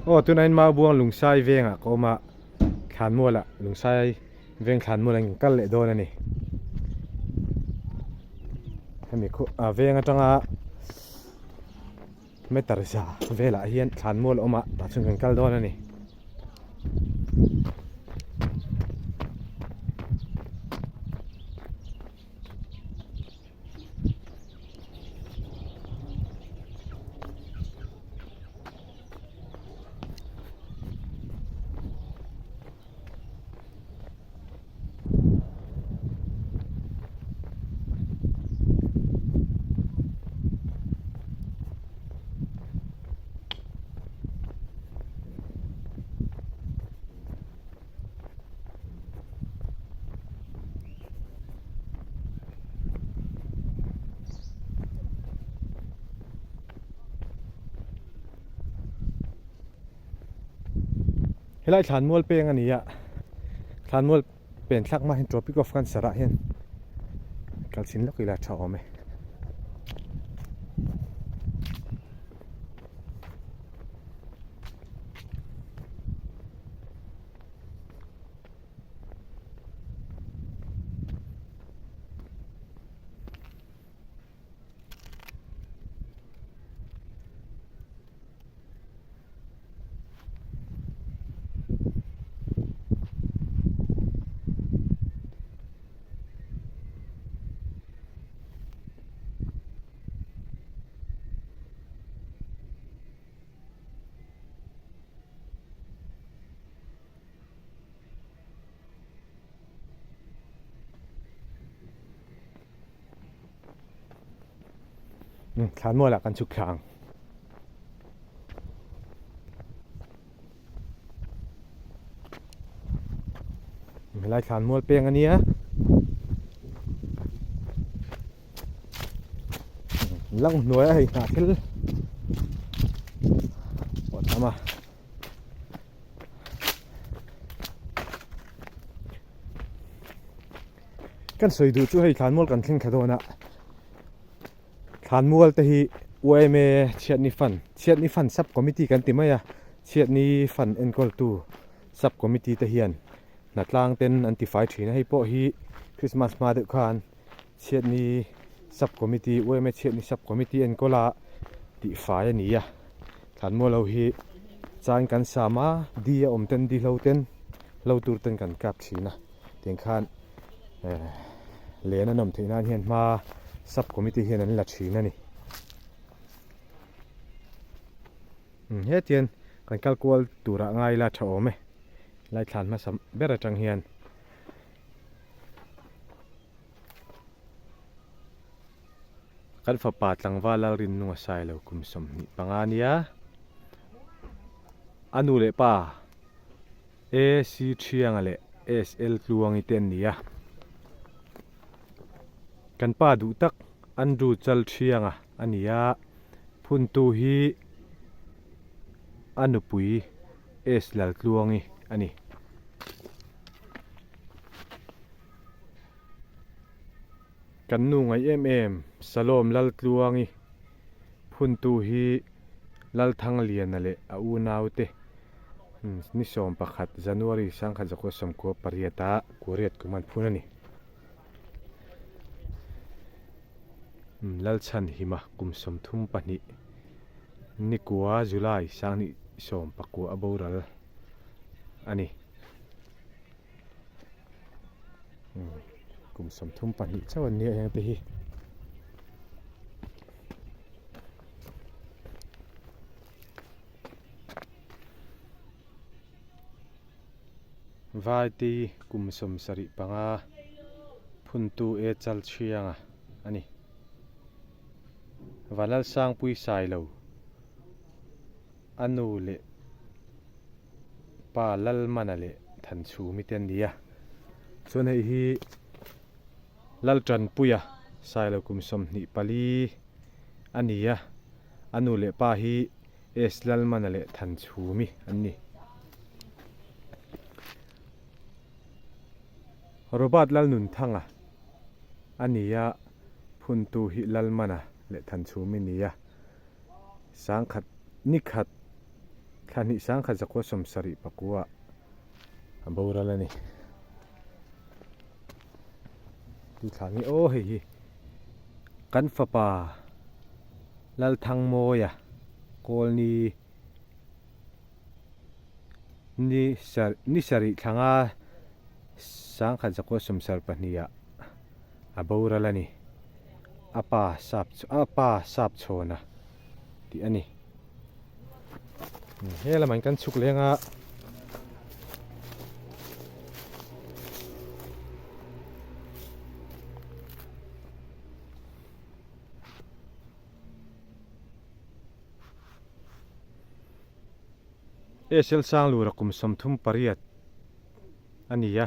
Aw tunah hian Maubuang Lungsai vengah ka awm a, Thlanmualah Lungsai veng Thlanmual an kal leh dawn a ni. Hemi khu ah veng atanga meter za velah hian Thlanmual a awm a, tah chuan kan kal dawn a ni. Helai thlanmual peng a ni a, thlanmual pen thlak hma hian Tropic of Cancer ah hian kal chhin lawk ila tha awm e. Thlanmualah kan chhuk thla ang. Helai thlanmual peng a nia. Lang hnuai a hei hnah thil pawh tam a. Kan sawi duh chu hei thlanmual kan thleng thla dawn a. Thlanmual te hi yma chhiatni fund chhiatni fund sub committee kan ti mai a chhiatni fund enkawltu sub committee te hian hnatlang ten an tifai thin a hei pawh hi Christmas hma deuh khan chhiatni sub committee yma chhiatni sub committee enkawl a tihfai a ni a thlanmual ho hi chang kan sam a di a awm ten di hlo ten hlo tur ten kan kap thin a tiang khan eh len a nawm theih nan hian hma sub committee hian an la thin a ni hetiang kan kal kual turah ngai ila tha awm e lai thlan hmasa ber atang hian. Kan fapa tlangval Lalrinnunga Sailo kum 25 nia a nu leh pa AC Thianga leh SL Tluangi te an ni a. Kan pa duh tak Andrew Chal Thianga a ni a, phuntu hi a nupui S Laltluangi a ni. Kan nu ngaih em em Salom Laltluangi phuntu hi Lalthangliana leh a unaute ni 11 January 1998 ah Kuariat kum an phun a ni. Lalchhanhima kum 32 nikua July 2019 a boral a ni. Kum 32 chauh an nia heng te hi. Vaiti kum 75 phuntu e chal chhianga a ni. Vanlalsangpui Sailo a nu leh pa Lalmana leh Thanchhumi te an ni a. Chuan hei hi Laltanpuia Sailo kum 24 a ni a, a nu leh pa hi S Lalmana leh Thanchhumi an ni. Robert Lalnunthanga a ni a, phuntu hi Lalmana leh Thanchhumi ni a. Sangkhat ni khat. Thla hnih sangkhat zakua sawmsarih pakua a boral a ni. Tu thla nge aw hei hi kan fapa Lalthangmawia Kawlni ni ni sarih thlanga sangkhat zakua sawmsar pahniha a boral a ni. A pa sap a pa sap chhawna tih a ni. He lamah in kan chhuk leng a. SL Sanglura kum 38 a ni a,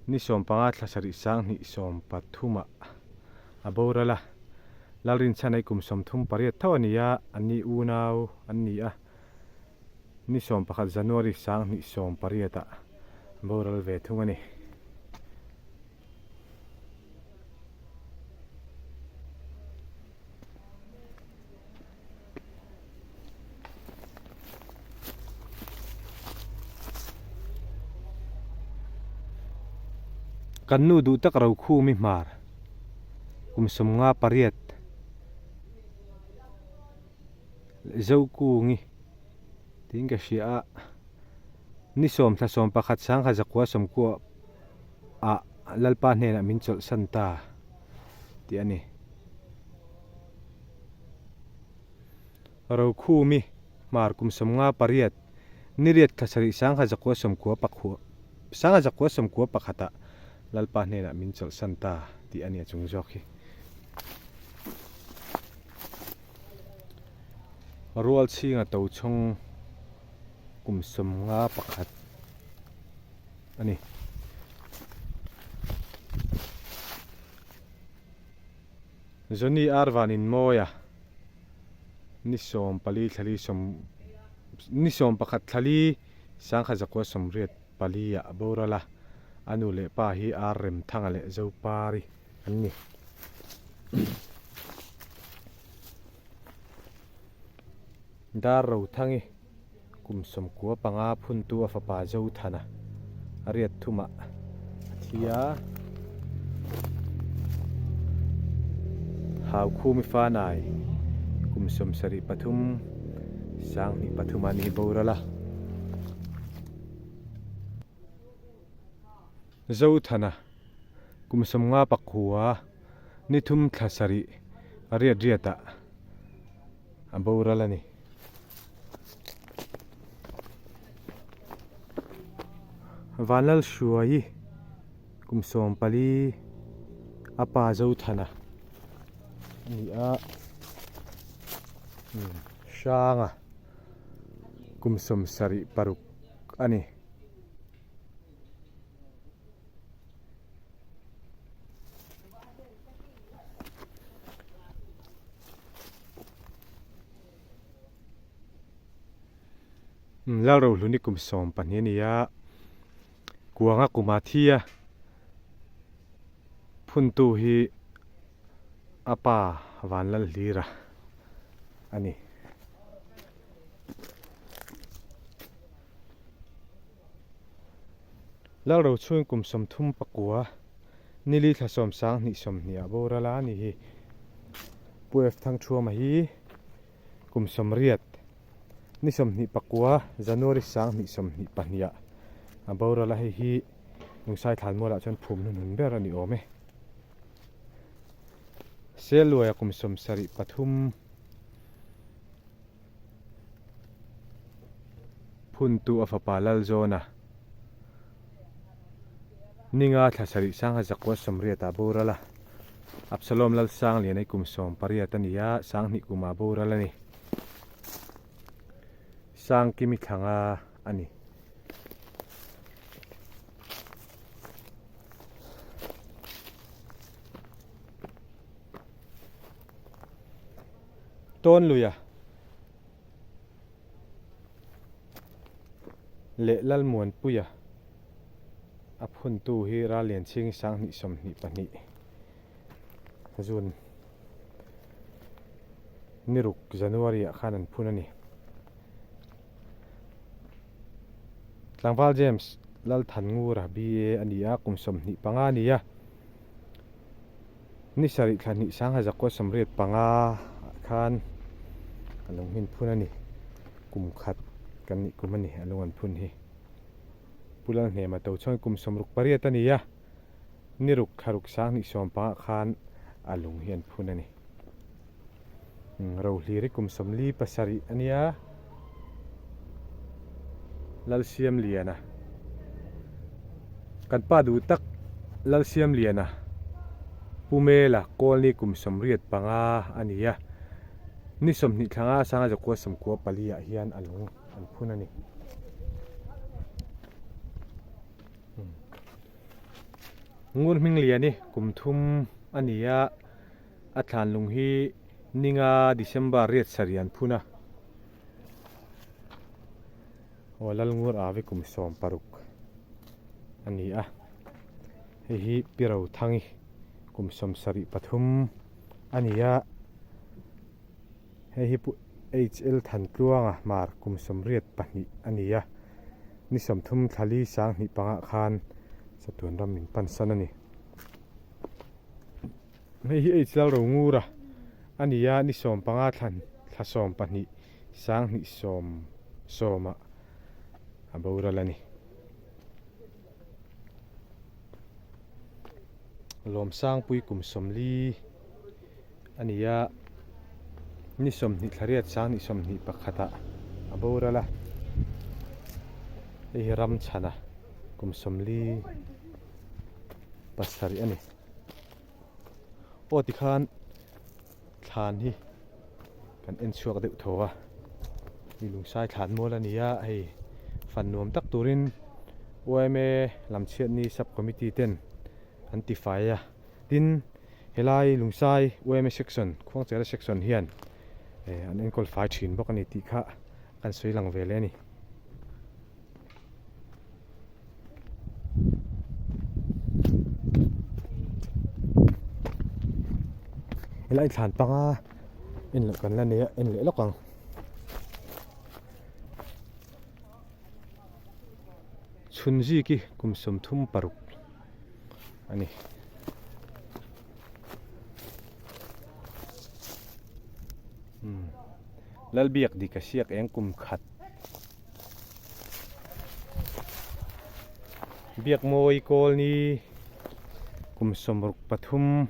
ni 15 thla sarih sanghnih 13 ah a boral a. Lalrinchhanai kum 38 tho a ni a, an ni unau an ni a. Ni 11 January sanghnih 18 ah boral ve thung a ni. Kan nu duh tak Rokhumi hmar kum 58 Zokungi tiin ka hria a, ni 10 thla 11 sangha zakua sawmkua ah Lalpa hnenah min chawlhsan ta tih a ni. Rokhumi hmar kum 58 niriat thla sarih sangha zakua sawmkua pakhua sangha zakua sawmkua pakhatah Lalpa hnenah min chawlhsan ta tih a ni a chung zawk hi. Rual chhinga to chhawng kum 51 a ni. Johnny Arvan in mawi a, ni 14 thlali sawm ni 11 thlali sangkhat zakua 84 ah a boral a, a nu leh pa hi Ar Remthanga leh Zopari an ni. Dar Rothangi kum 95 phuntu a fapa Zothana a riat thumah a thi a. Haukhumi Fanai kum 73 sanghnih pathum a ni boral a. Zothana kum 59 ni thum thla sarih a riat riatah a boral a ni. Vanlal Hruai kum 14 a pa Zothana a ni a, Hranga kum 76 a ni. Lalrohluni kum 12 a ni a, kuanga kuma thi a phuntu hi a pa Vanlalhlira a ni. Lalrochhung kum 39 nili thla 10 sanghnih 20 ah boral a ni hi. Pu F Thangthuama hi kum 80 ni 29 January sanghnih 22 ah a boral a, hei hi Lungsai Thlanmualah chuan phum hnuhnun ber a ni awm e. Selluaia kum 73 phuntu a fapa Lalzawna ninga thla sarih sangha zakua 80 ah boral a, Absalom Lalsanglianai kum 18 a ni a, sanghnih kumah boral a ni. Sangkimi thlanga a ni. Tawnluia leh Lalmuanpuia a phuntu hi Rallianchhingi sanghnih 22 June ni ruk January ah khan an phun a ni. Tlangval James Lalthanngura BA a ni a, kum 25 a ni a. Ni sarih thla hnih sangha zakua 85 ah khan a lung hmin phun a ni. Kum khat kan nih kum a ni a lung an phun hi. Pu Lalhnema to chuan kum 68 a ni a, ni ruk thla ruk 2015 ah khan a lung hi an phun a ni. Rohliri kum 47 a nia. Lalsiamliana Kan pa duh tak Lalsiamliana Pu Mela Kawlni kum 85 a ni a. Ni 20 thlanga sanga zakua 94 ah hian a lung an phun a ni. Ngur Hmingliani kum 3 a ni a. A thlanlung hi ninga December riat sarih an phun a. Aw Lalngur Avi kum 60 a ni a. Hei hi Pi Rothangi kum 73 a ni a. Hei hi Pu HL Thantluanga Hmar kum 82 a ni a. Ni 30 thlali 2005 khan chatuan ram min pansan a ni. Hei hi H Lal Rongura a ni a, ni 15 thlan thla 12 20 10 sawmah a boral a ni. Lawmsangpui kum 40 a ni a, ni 20 thla riat 20 21 ah a boral a. Hei hi Ramchhana kum 47 a ni. Aw tikhan thlan hi kan en chhuak deuh tho a ni lungsai thlan mual a ni a hei fan nuam tak turin yma lam chhiatni sub committee ten an ti fai a tin helai lungsai yma section khuangchera section hian eh an enkawl fai thin bawk a ni tih kha kan sawi lang ve leh a ni. Helai thlan panga en loh kan la nei a en leh lawk ang. Chhun ziki kum 36 a ni. Lalbiak dik a siak eng kum khat. Biakmawi Kawlni kum 63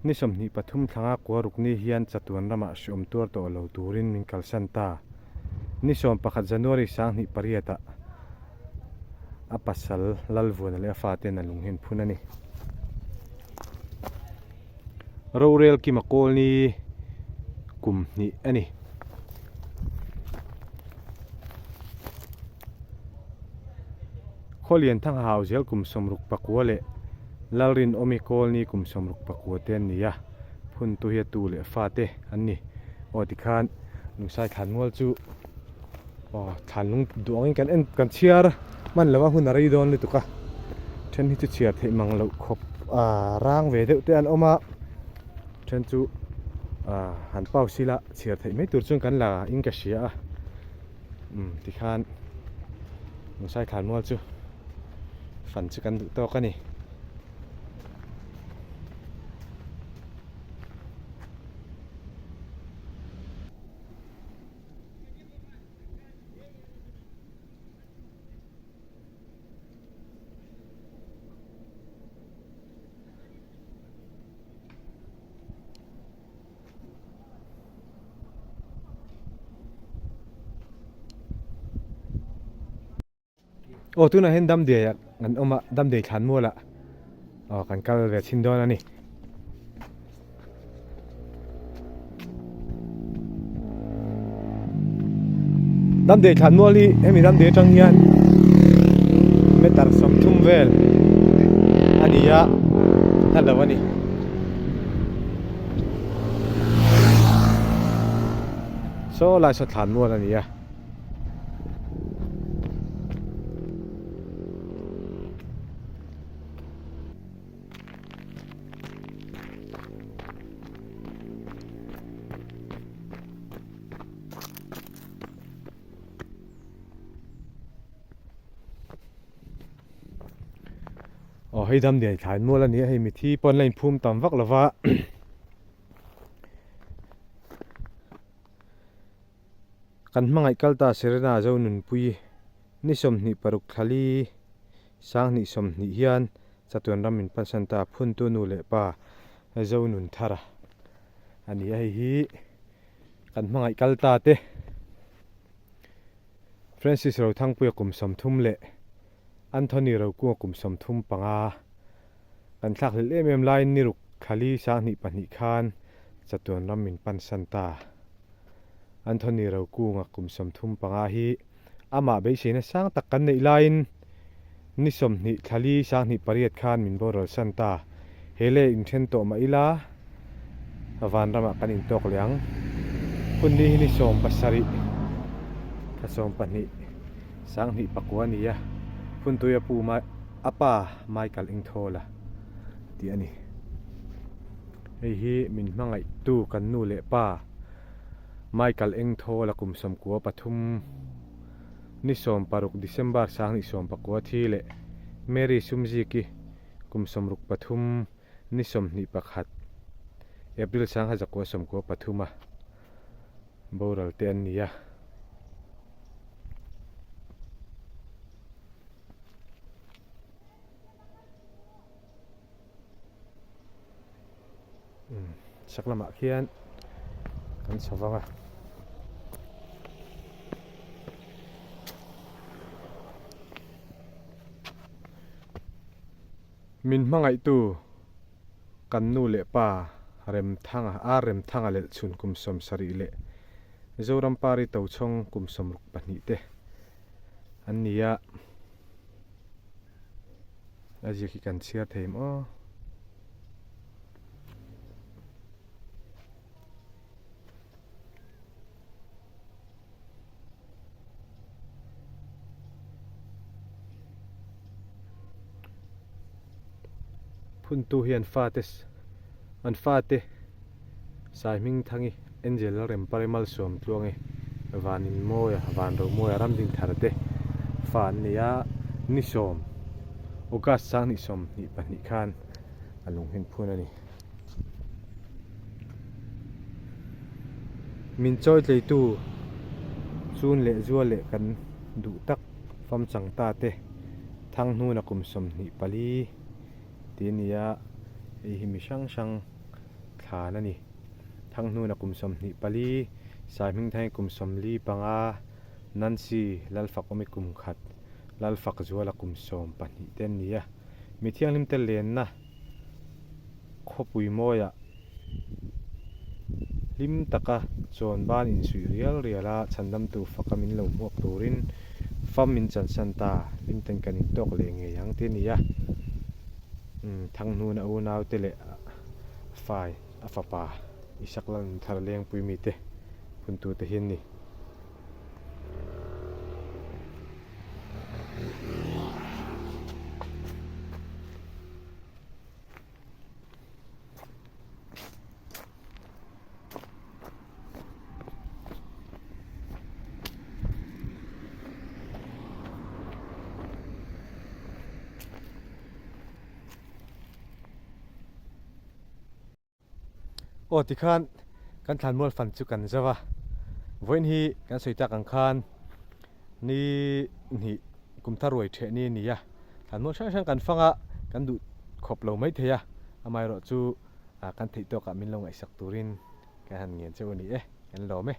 ni 23 thlanga kua rukni hian chatuan ramah hriawm tuar tawh lo turin min kalsan ta. Ni 11 January 2008 ah a pasal Lalvuana leh a faten a lung hian phun a ni. Rorel Kima Kawlni kum 2 a ni. Khawlian thang hau zel kum 69 leh Lalrin Awmi Kawlni kum 69 te an ni a, phun tu hi a tu leh fa te an ni. Aw tikhan Lungsai Thlanmual chu aw thlanlung duh angin kan en kan chhiar hman lo a hun a rei dawn lutuk a, then hi chu chhiar theih mang loh khawp ah rang ve deuh te an awm a, then chu ah han pause ila chhiar theih mai tur chuan kan la in ka hria a. Umm tikhan Lungsai Thlanmual chu fan chu kan duh tawk a ni. Aw tunah hian Damdiai ah kan awm a Damdiai thlan mual ah aw kan kal ve chhin dawn a ni. Damdiai thlan mual hi hemi Damdiai atang hian meter 30 vel a ni a hla lo a ni. Saw lai saw thlan mual a ni a. hei damdiai thlain mual a ni a, hei mithi pawn la inphum tam vak lo va. Kan hmangaih kal ta Serena zo nunpui ni 26 thlali 2020 hian chatuan ram min pansan ta phuntu nu leh pa zo nun thar a ni a, hei hi kan hmangaih kal ta te Francis Rothangpuia kum 30 leh Anthony Rokunga kum 35 kan thlak hlelh em em laiin ni ruk thlali 2002 khan chatuan ram min pansan ta. Anthony Rokunga kum 35 hi amah beiseina sang tak kan neih laiin ni 20 thlali 2008 khan min boral san ta. He leh inthen tawh mah ila vanramah kan intawk leh ang. Hun ni hi ni 17 thla 12 2009 a ni a, Phuntui a pu a pa Michael Engthawla tih a ni. Hei hi min hmangaihtu kan nu leh pa Michael Engthawla kum 93 ni 16 December 2019 thi leh Mary Sumziki kum 63 ni 21 April 1993 a boral te an ni a. Chhak lamah khian kan chho vang a. Min hmangaihtu kan nu leh pa Remthanga, Ar Remthanga lelhchhun kum 70 leh Zoram Pari Tochhawng kum 62 te an ni a. A ziak hi kan chhiar thei maw? Phuntu hi an fate an fate Saihmingthangi Angel Lalrempari Malsawmtluangi Vaninmawia Vanromawia Ramdinthar te fa an ni a, ni sawm August 2022 khan a lunghin phun a ni. Min chawi tleitu chun leh zual leh kan duh tak fam chang ta te thang hnuna kum 24 tih a ni a, hei hi mi hrang hrang thlan a ni. Thang hnuna kum 24, Saihmingthangi kum 45, Nancy Lalfakawmi kum khat, Lalfakzuala kum 12 te an ni a, mi thianghlim te lenna khawpui mawiah hlim taka chawn ban insuih rial rial a, chhandamtu faka min lo hmuak turin fam min chansan ta, hlim ten kan intawk leh ngei ang tih a ni a. Thanghnuna unaute leh fai a fapa Isak Lalnunthar lengpui mite phuntute hi an ni. Aw tikhan kan thlanmual fan chu kan zauh a, vawiin hi kan sawi tak ang khan ni hnih kum thar ruai theh ni a ni a, thlanmual hrang hrang kan fang a, kan duh khawp lo mai thei a, amaherawh chu kan theih tawkah min lo ngaihsak turin kan han ngen cheu a ni e, kan lawm e.